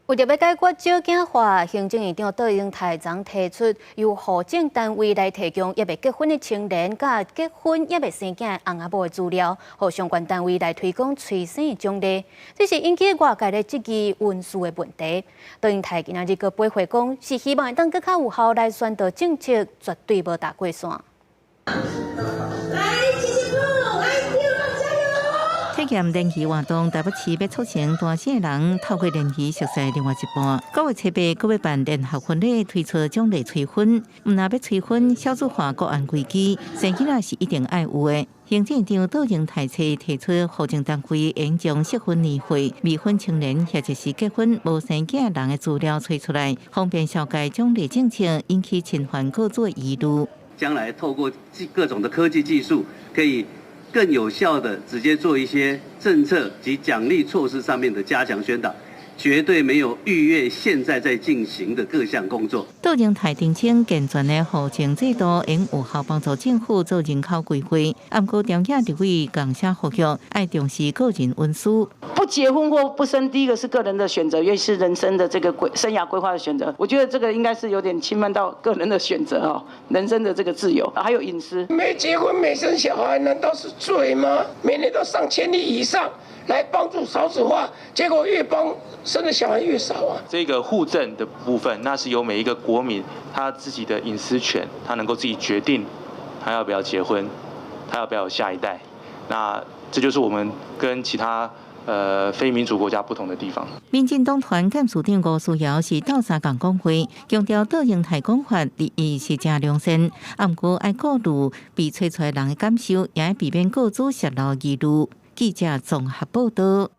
為著欲解決少子化，行政院長卓榮泰昨提出，由戶政單位來提供猶未結婚的青年，佮結婚猶未生囝的翁仔某的資料，予相關單位來推廣催生的獎勵。這是引起外界咧質疑文書的問題。卓榮泰今仔日閣回回講，是希望會當閣較有效來宣導政策，絕對無踏過線。來，謝謝來，加油！體驗聯誼活動，台北市欲促成單身的人透過聯誼熟似另外一半。9月7日，閣欲辦聯合婚禮，推出獎勵催婚。毋但欲催婚，少子化國安危機，生囡仔是一定愛有的。行政院長卓榮泰提出，戶政單位應將適婚年歲、未婚青年或者是結婚無生囝人的資料揣出來，方便紹介獎勵政策，引起親環雇主的疑慮。將來透過各種的科技技術，可以更有效的直接做一些政策及獎勵措施上面的加強宣導，絕對沒有逾越現在在進行的各項工作。卓榮泰澄清健全的戶政制度，應有效幫助政府做人口規劃。毋過朝野立委共寫呼籲，愛重視個人隱私。不結婚或不生，第一個是個人的選擇，也是人生的這個規生涯規劃的選擇。我覺得這個應該是有點侵犯到個人的選擇哦，人生的這個自由，還有隱私。沒結婚沒生小孩，難道是罪嗎？每年都上千例以上來幫助少子化，結果越幫生的小孩越少啊。這個戶政的部分，那是由每一個國民他自己的隱私權，他能夠自己決定他要不要結婚，他要不要有下一代。那這就是我們跟其他非民主國家不同的地方。民進黨團幹事長吳思瑤是鬥相共講話，強調卓榮泰講法立意是誠良善，毋過愛顧慮被揣出來人的感受，也愛避免雇主洩露疑慮。記者綜合報道。